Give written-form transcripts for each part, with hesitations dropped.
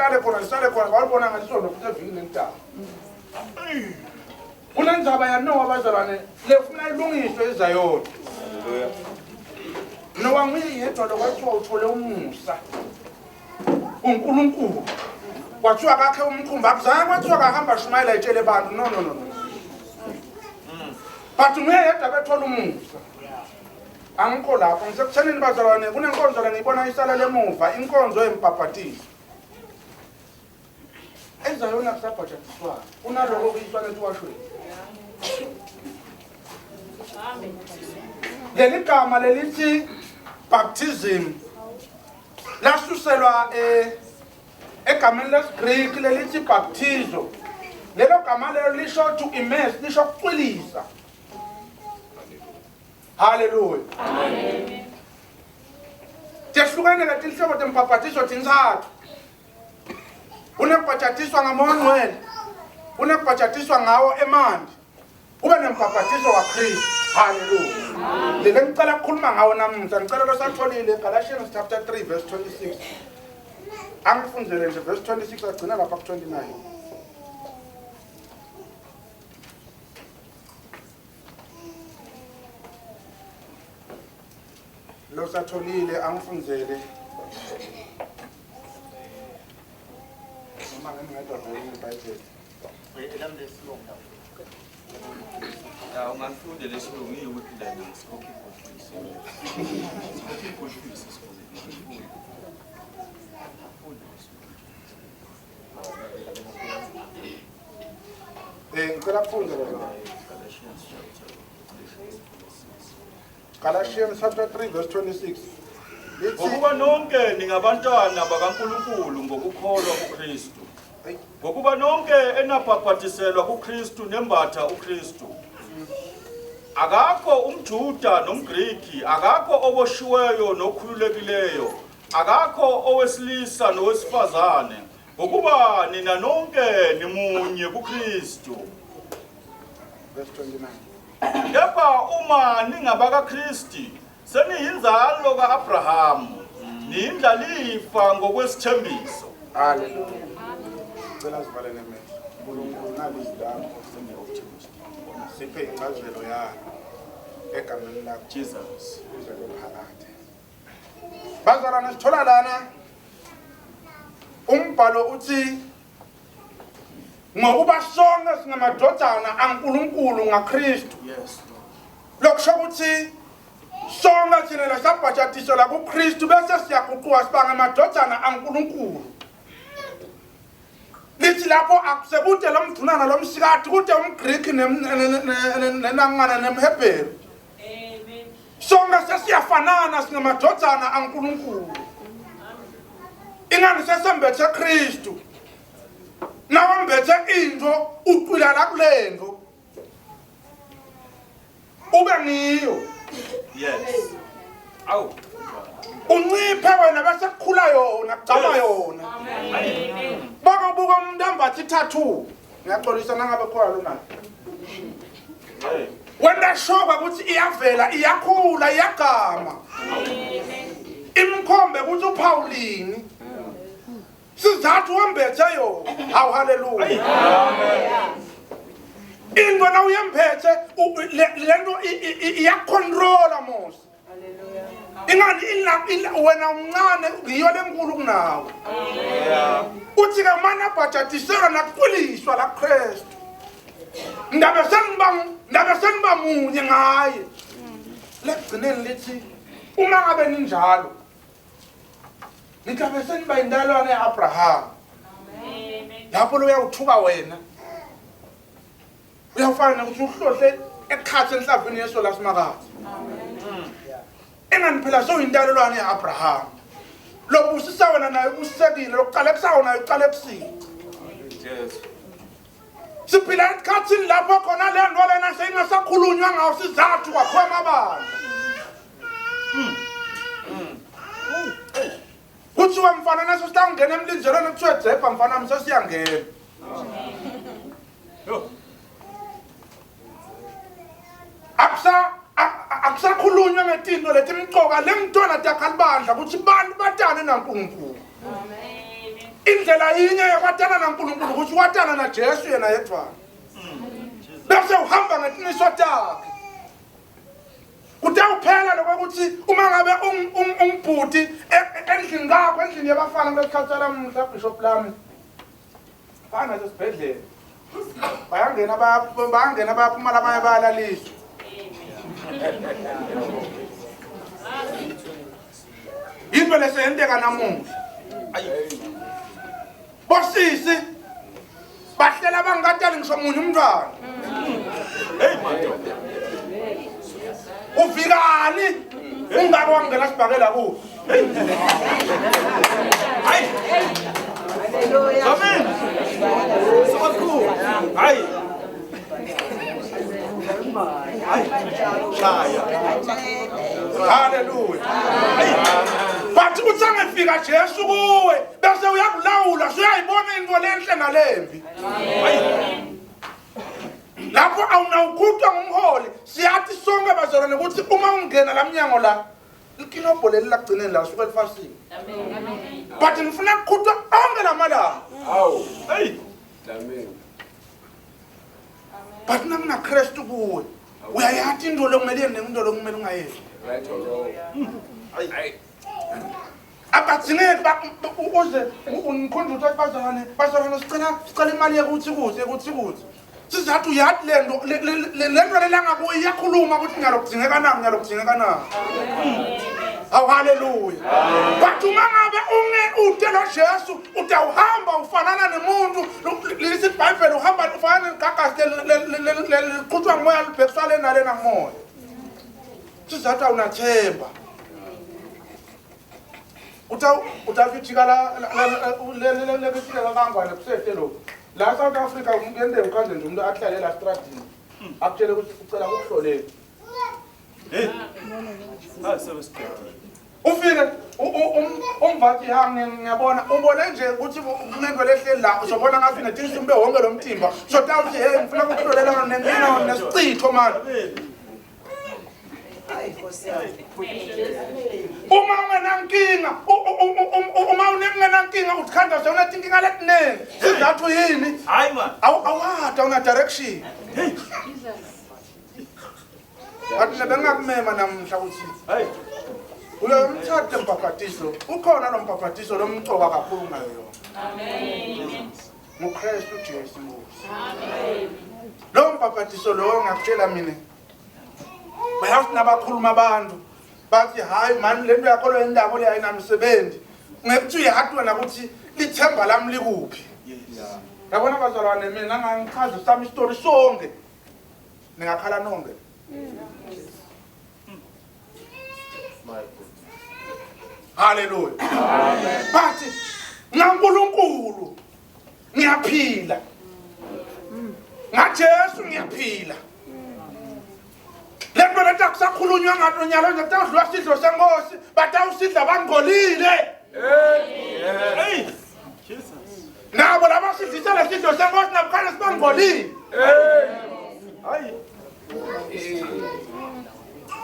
Lihlale khona, lihlale khona, bawubona ngelisondo futhi evikini elidala. Kunendzaba yaNowa bazalwane lefuna ilungiswe iZayoni. Nowa nguye yedwa lo kwathiwa uthole umusa uNkulunkulu. Kwathiwa kakhe umkhumbi, akuzange kwathiwa kahamba shumayela etshele abantu. No, no, no, no. But nguye yedwa bethola umusa. Angikho lapho, ngisekuthenini bazalwane, kunenkonzo la ngiyibona isalela emuva, inkonzo yembhabhatiso. EZayoni akusabhajadiswana, kunaloko kuyiswa lesiwashweni. Leli gama lelithi baptism lasuselwa egameni lesiGreek lelithi baptizo. Lelo gama lelo lisho to immerse, lisho kucwilisa. Haleluya. Amen. Tehlukene ke tinhlobo tembhabhatiso tintsatfu. Kunekubhajatiswa ngamoya ongcwele, kunekubhajatiswa ngawo emanti, kube nembhabhatiso waKristu. Haleluya. Lele ngicela ukukhuluma ngawo namuhla, ngicela losatholile Galatians chapter 3 verse 26. Angifundzele nje verse 26 agcina lapha ku 29. Losatholile angifundzele. Noma ngingedwa vele ngeBhayibheli. Elami lesilungu la. Ya ungafunde lesilungu iyuphi lana sikhokhe ibhodlisi. Sikhokhe ibhodlisi sikhokhe. Funda lesilungu. Ngicela kufunde baba. Galatians chapter 3 verse 26. Lithi Ngokuba nonke ningabantwana bakaNkulunkulu ngokukholwa kuKristu. Ngokuba nonke enabhabhadiselwa kuKristu nembatha uKristu. Akakho umJuda nomGriki, akakho oboshiweyo nokhululekileyo, akakho owesilisa nowesifazane, ngokuba nina nonke nimunye kuKristu. Verse 29. Kepha uma ningabakaKristu, seniyinzalo ka-Abrahamu, niyindlalifa ngokwesithembiso. Haleluya. Cela sivale nemehlo. Nkulunkulu nalizwi lakho siphe incazelo yalo egameni lakho Jesus. kuze kuphakade. Bazalwane sithola lana umbhalo uthi ngokuba sonke singamadodana aNkulunkulu ngaKristu. Yes, Lord. Lokusho ukuthi sonke thina lesabhajadiswa kuKristu bese siyaguquka siba ngamadodana aNkulunkulu. Lithi lapho akusekude lo mdunana lo msikati kude umGriki nenangana nemHebheru. Sonke sesiyafanana singamadodana aNkulunkulu. Ingani sesembethe Kristu. Nawembethe into ucwila la kulento. Ube ngiyo. Yes. Awu. Unciphe wena bese kukhula yona, kugcama yona. Baka buka umuntu ambatha i-tattoo. Ngiyaxolisa nangabe khona lona. Wena shoka ukuthi iyavela, iyakhula, iyagama. Imkhombe ukuthi uphawulini. Sizathu wembethe yona. Hawu haleluya. Into na uyembethe lento iyacontrola mos. Ingani wena umncane ngiyo lenkulu kunawe. Uthi ke mana abhajadiselwa nakuquliswa la Kristu. Ndabe sengiba munye ngaye. Lekugcineni lithi uma ngabe ninjalo nitabe seniba intalwane yaAbraham. Lapho lo uyawuthuka wena. Uyawufana nokuthi uhlohle ekhathe enhlavini yeso lasimakazi. Engani phela sewuyintalelwane yaAbraham. Lobusisa wena naye ubusisekile, lokuqalekisa naye uqalekisile. Yes. Siphila esikhathini lapho khona le nto lena seyingasakhulunywa ngawo sizathu kwakhiwa amabandla. Kuthiwa mfana naso sitawungena emlindelweni kuthiwe dzebha mfana wami sesiyangena. Akusakhulunywa ngetinto letimcoka lemntwana takhalibandla ukuthi bantu batane naNkulunkulu. Indlela yinye yokwatana naNkulunkulu ukuthi watana naJesu yena yedwana. Bese uhamba ngetimiso takhe. Kutawuphela lokuthi uma ngabe umbhuti endlini kakho, endlini yabafana kulesikhathi salamuhla, Bishop lami, fana nasesibhedlela bayangena bayangena bayaphuma labanye bayalaliswa. Into leseyenteka namuhla, bosisi bahlela bangatali ngisho munye umntwana. Hey madoda. Uvikani ungako wangena sibhakela kuwo. Hayi. Amen. Sobakhulu. Hayi. Hayi. Shaya. Hallelujah. But uthi angefika Jesu kuwe bese uyakulawula, usuyayibona into lenhle nalembi. Lapho awunawukhutwa ngumholi. Siyathi sonke bazalwane ukuthi uma ungena la mnyango la, ikinobho leli lakugcineni la suke lifasiwe. But ngifuna ukukhutwa onke lamalanga. Hawu. Hey. Amen. But nakunaKristu kuwe, uyayathi into lokumele yene into lokumele ungayenzi. Right or wrong. Hayi. Abadzingeki uze ungikhonza ukuthi bazalwane bazalwane sicela imali yokuthi kuze ukuthi kuze. Sizathu uyathi lento lento lelangakuyo iyakhuluma ukuthi ngiyalokudingeka na ngiyalokudingeka na. Awu haleluya. But uma ngabe unge ude lo Jesu utawuhamba ufanana nemuntu, lithi iBhayibheli uhamba ufana negagasi liqhutshwa ngumoya libhekiswa le nalena ngumoya. Sizathu awunathemba. Utawujika la le le kangwane kusete lo. La South Africa kuyenzeka ukhandle nje umuntu ahlale la stradini. Akutshele ukuthi ucela ukuhlolela. Hey. Hayi sebesiqedile. Ufike umvathi ha ngiyabona ubone nje ukuthi kunento lehleli la uzobona ngathi netinsimbi wonke lo mtimba. So tawuthi hey ngifuna ukuhlolela nengino nesichitho manje. Uma ungenankinga, uma unenkinga uthanda sewunetinkinga letiningi. Sizathu yini? Hayi man. Awada una direction. Hey. Bathi bengakumema namhla ukuthi Hayi. kulo mthathe mbhabhatiso, ukhona lo mbhabhatiso lomcoka kakhulu nayo yona. Amen. NguKristu Jesu Nkosi. Amen. Lo mbhabhatiso lo ngakutshela mina. Bayazi nabakhuluma abantu bathi hayi mani lento yakho lo indaba le ayinamsebenzi. Ngekuthi uyathi wena ukuthi lithemba lami likuphi. Yabona bazalwane mina ngangichaza sami story sonke. Ningakhala nonke. Hallelujah. Amen. But ngaNkulunkulu ngiyaphila. NgaJesu ngiyaphila. Lento lento akusakhulunywa ngato nyalo nje kutawudliwa sidlo senkosi, batawusidla bangcolile. Hey. Jesus. Nabo laba sidlisa lesidlo senkosi nabukhale sibangcolile. Hayi.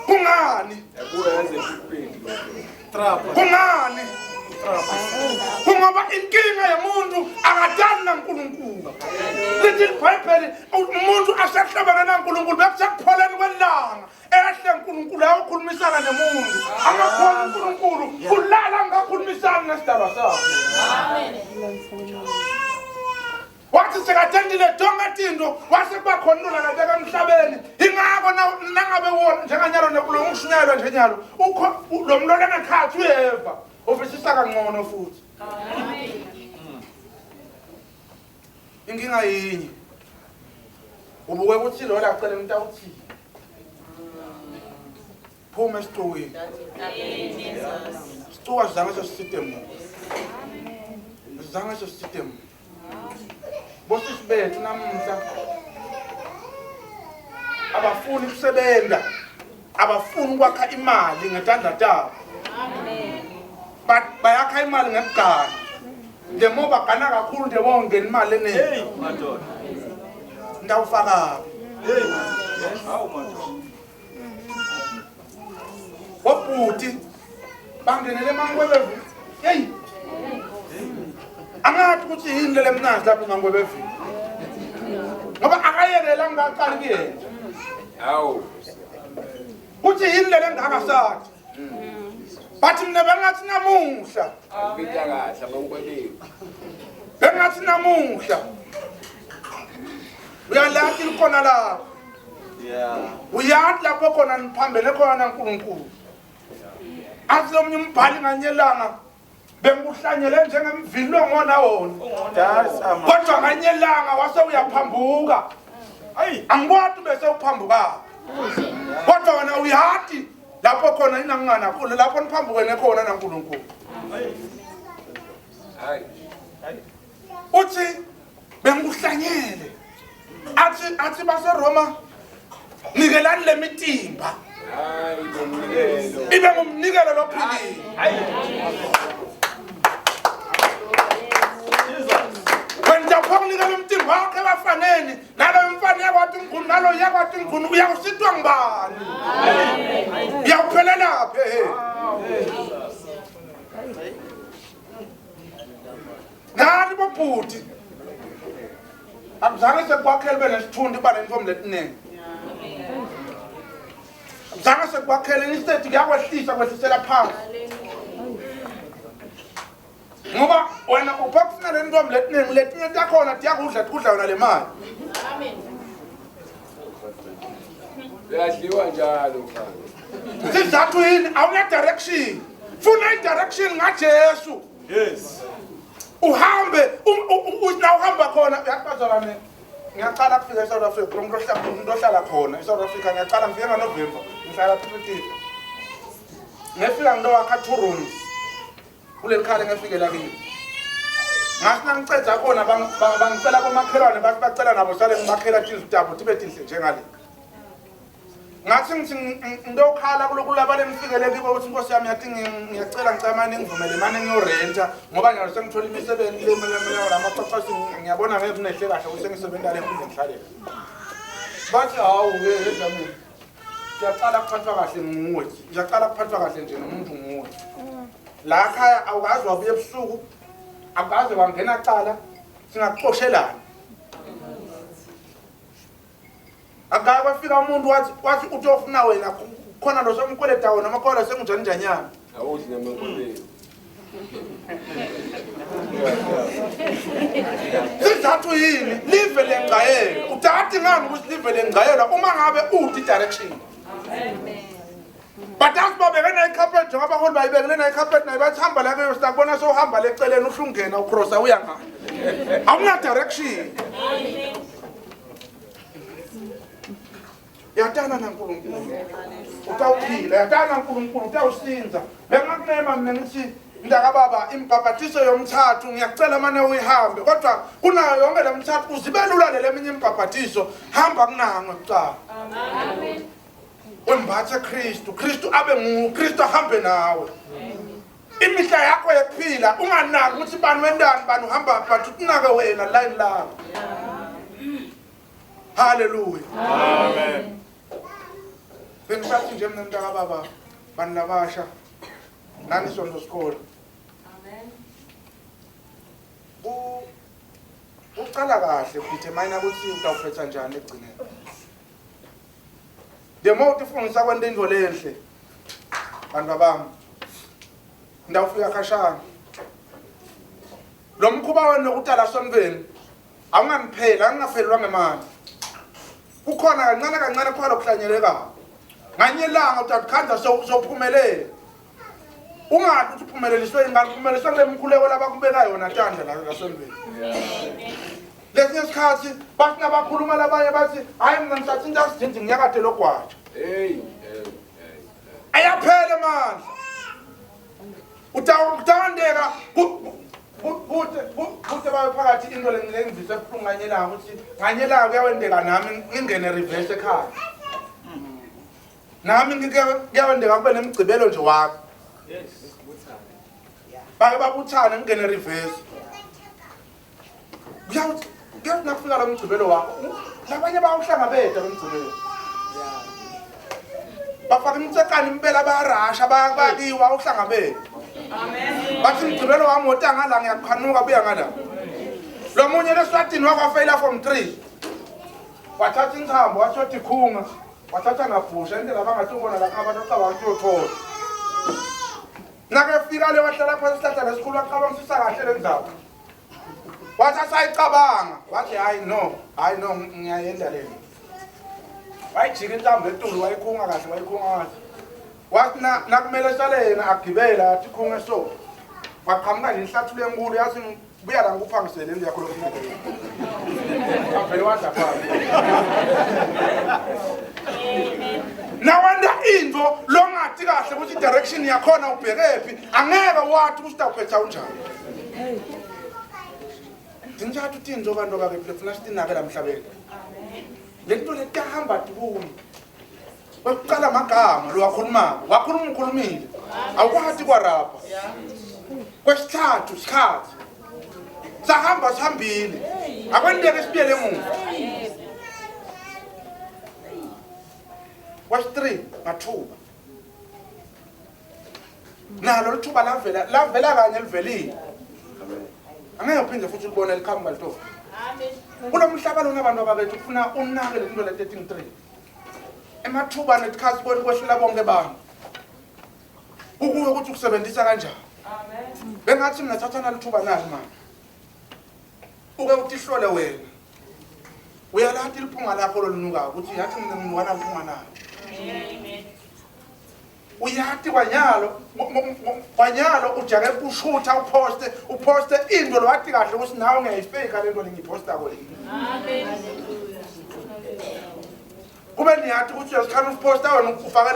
Kungani? Yakuyenze ipedi lokho. Trapa. Kungani? Kungoba inkinga yomuntu akadani naNkulunkulu. Lithi iBhayibheli umuntu asehlobene naNkulunkulu bekusekupholeni kwelanga. Ehle uNkulunkulu ayokhulumisana nemuntu. Angakhona uNkulunkulu kulala angakhulumisani nesidalwa sakhe. Amen. Wathi sekathendile tonke tinto wase kuba khona into lakateka emhlabeni. Ingakho nangabe wona njenganyalo nokulungishunyelwa nje nyalo ukho lo mlolo ngekhathi uyeva uvisisa kangcono futhi. Amen. Inkinga yinye. Ubuke ukuthi lo lacela umuntu awuthi phuma esicukweni. Isicuka sizange sesisite muntu. Sizange sesisite muntu. Bosisi bethu namuhla abafuni ukusebenza, abafuni ukwakha imali ngetandla tabo. Amen. Bayakha imali ngekugana. The more bagana kakhulu the more ungena imali eningi. Hey madoda. Ndawufaka. Hey. Hawu madoda. Bobhuti bangenele emankwebeve. Hey. Angathi ukuthi yini le mnandi lapho ngangwebevini. Ngoba akayekela ngaqali kuyena. Hawu. Uthi yini le ngakasathi. Bathi mina bengathi namuhla. Akubita kahle abankweleni. Bengathi namuhla. Uyalathi likhona lapho. Yeah. Uyathi lapho khona niphambene khona naNkulunkulu. Athi lo munye umbhali nganyelanga benguhlanyele njengemvini longona wona. That's ama. Kodwa nganyelanga wase uyaphambuka. Ayi. Angikwazi bese uphambuka. Kodwa wena uyathi lapho khona inangana khona lapho niphambukene khona naNkulunkulu. Hayi. Uthi benguhlanyele. Athi baseRoma nikelani lemitimba. Hayi bomnikelo. Ibe ngumnikelo lophilile. Ayi. Jesus. Wena uphonginikela umtimba wakhe ebafaneni naloyo mfana uyakwathi umkhulu naloyo uyakwathi umkhulu uyawusitwa ngubani? Uyawuphelela phi? Nani bobhuti akuzange sekwakhele ube nesithundi kuba nentombi letiningi. Akuzange sekwakhele instead kuyakwehlisa kwehlisela phansi. Ngoba wena upha kufuna le ntombi letiningi letinye takhona tiyakudla tikudla yona le mali. Amen. Uyadliwa njalo mfana. Sizathu yini? Awuna direction. Funa i-direction ngaJesu. Yes. Uhambe na uhamba khona uyaqazana ngiyaqala kufika eSouth Africa umuntu ohlala khona eSouth Africa ngiyaqala ngifike ngoNovember ngihlala ePretoria. Ngefika ngilowakha 2 rooms. Kuleli khaya ngefikela kimi. Ngathi nangiceda khona bangicela komakhelwane bathi bacela nabo sale ngibakhela tizitabo tibe tinhle njengale. Ngathi ngithi ngiyokhala kulokhu labale ngifikele kibo ukuthi inkosi yami yathi ngiyacela ngicela manje ngivumele manje ngiyorenta ngoba ngiyalo sengithola imisebenzi le lamaqaqasi ngiyabona ngeke kunehle kahle ukuthi sengisebenza le ngiphinde ngihlale. Bathi hawu ke edlamini. Ngiyaqala kuphathwa kahle nguwe. Ngiyaqala kuphathwa kahle nje nomuntu nguwe. La khaya awukazi wabuya ebusuku awukaze wangena cala singaxoshelana. Akake kwafika umuntu wathi utofuna wena khona lo somkweleta wona amakhola sengunjani njanyana. Awudli namankoleni. Sizathu yini? Live lengcayelo. Uthathi ngani ukuthi live lengcayelo uma ngabe uthi direction. Amen. But asibabeke nayicarpet njengoba abaholi bayibekele nayicarpet nayo bathi hamba la kuyo sikubona sowuhamba leceleni uhlungena ucrossa uya ngale. Awuna direction. Amen. Yatana naNkulunkulu. Utawuphila, yatana naNkulunkulu utawusinza. Bengakunema mina ngithi mntakababa imbhabhatiso yomthathu ngiyacela mane uyihambe kodwa kunayo yonke le mthathu uzibelula le leminye imbhabhatiso hamba kunangwe kuqala. Amen. Wembathe Kristu, Kristu abe nguKristu ahambe nawe. Imihla yakho yekuphila unganaki ukuthi bani wendani bani uhamba but unake wena line lakho. Hallelujah. Amen. Bengisathi nje mina mntakababa bani labasha nani sonto sikole. Amen. Uqala kahle udetermine ukuthi utawuphetha njani ekugcineni. The more utifundisa kwenta into lenhle bantu bami ndawufika khashana. Lo mkhuba wena wokutala sontweni awunganipheli angingaphelelwa ngemali. Kukhona kancane kancane khona okuhlanyelekayo. Nganye ilanga utakukhanda sowuphumelele. Ungathi ukuthi uphumeleliswe ingane uphumeleliswe kule mkhuleko labakubeka yona tandla la lasontweni. Lesinye isikhathi bathi nabakhuluma labanye bathi hayi mina ngithatha into asidinzi ngiyakade logwaja. Hey. Ayaphela amandla. Utawandeka kude babe phakathi into lengivise ebuhlungu nganyelanga ukuthi nganyelanga kuyawendeka nami ngingene reverse ekhaya. Nami kuyawendeka kube nemigcibelo nje wakho. Yes. Bake babuthane ngingene reverse. Kuyawuthi nakufika lo mgcibelo wakho labanye bayawuhlangabeta lo mgcibelo. Bafaka imtsekane impela bayarasha bayakiwa uhlangabeta. Bathi mgqibelo wami wota ngala ngiyaqhanuka buya ngala. Lo munye leSwatini wakwafeyila form 3. Wathatha inthambo wathi ikhunga, wathatha nabhusha indlela abangathi ubona lapha abantu acabanga ukuthi uyothola. Nakefika le wahlala phansi isihlahla lesikhulu wacabangisisa kahle le ndaba. Wathi asayicabanga, wathi hayi no, hayi no ngiyayenda le. Wayijika intambo etulu wayikhunga kahle, wayikhunga kahle. Wathi nakumele sale yena agibela athi khunge so. Waqhamuka nje inhlathulo enkulu yathi buya la ngikuphangisele indlu yakho lokufuna. Avele wadla phansi. Nawanda into longathi kahle ukuthi direction yakhona ubhekephi angeke wathi ukuthi utawuphetha unjani. Tinjathu tinto bantu bakephi lefuna sitinake la emhlabeni. Lento letahamba tibuye. Kwekuqala amagama lo wakhulumako, wakhuluma ukhulumile. Awukwathi kwarapha. Kwesithathu sikhathi. Sahamba sihambile. Akwenteke sibuyele emuva. Kwesi-3 ngathuba. Nalo lithuba lavela, lavela kanye livelile. Angeke uphinde futhi ulibone liqhamuka litofu. Amen. Kulo mhlaba lona abantu ababethu kufuna unake le nto le 13. Emathuba netikhathi kwehlela bonke bantu. Kukuwe ukuthi ukusebenzisa kanjani. Amen. Bengathi mina thatha nalithuba nali manje. Uke utihlole wena. Uyalathi liphunga lakho lolunukayo ukuthi yathi mina nginuka naliphunga nalo. Amen. Uyathi kwanyalo kwanyalo ujake ushutha uposte into lo wathi kahle ukuthi nawe ngiyayifake lento lengiyipostako le. Amen. Kube niyathi ukuthi uyazikhana uposta wena ufake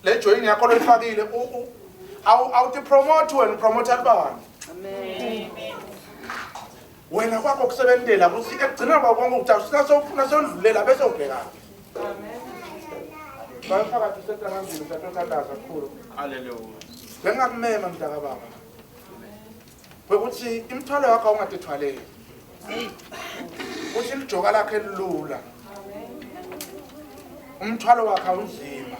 le join yakho loyifakile awuti promote wena upromote abantu. Amen. Wena kwakho kusebentela ukuthi ekugcineni kwakho ukuthi awusina sewudlulela bese ubhekana. Amen. Bayafaka sisetanambili satothandaza kakhulu. Hallelujah. Bengakumema mntaka baba. Ukuthi imithwalo yakho awungadithwaleli. Uthi lijoka lakhe lilula. Umthwalo wakhe awunzima.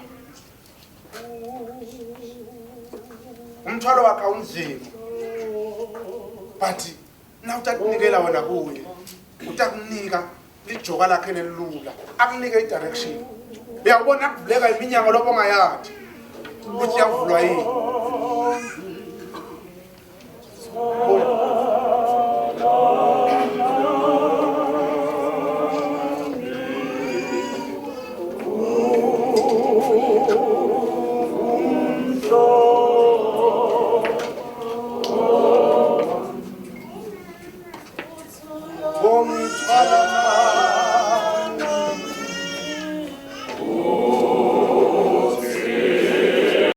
Umthwalo wakhe awunzima. But na utakunikela wena kuye. Utakunika lijoka lakhe lelula. Akunike i-direction. Uyawubona kuvuleka iminyango lobo ongayathi. Ukuthi iyavulwa yini. Buya.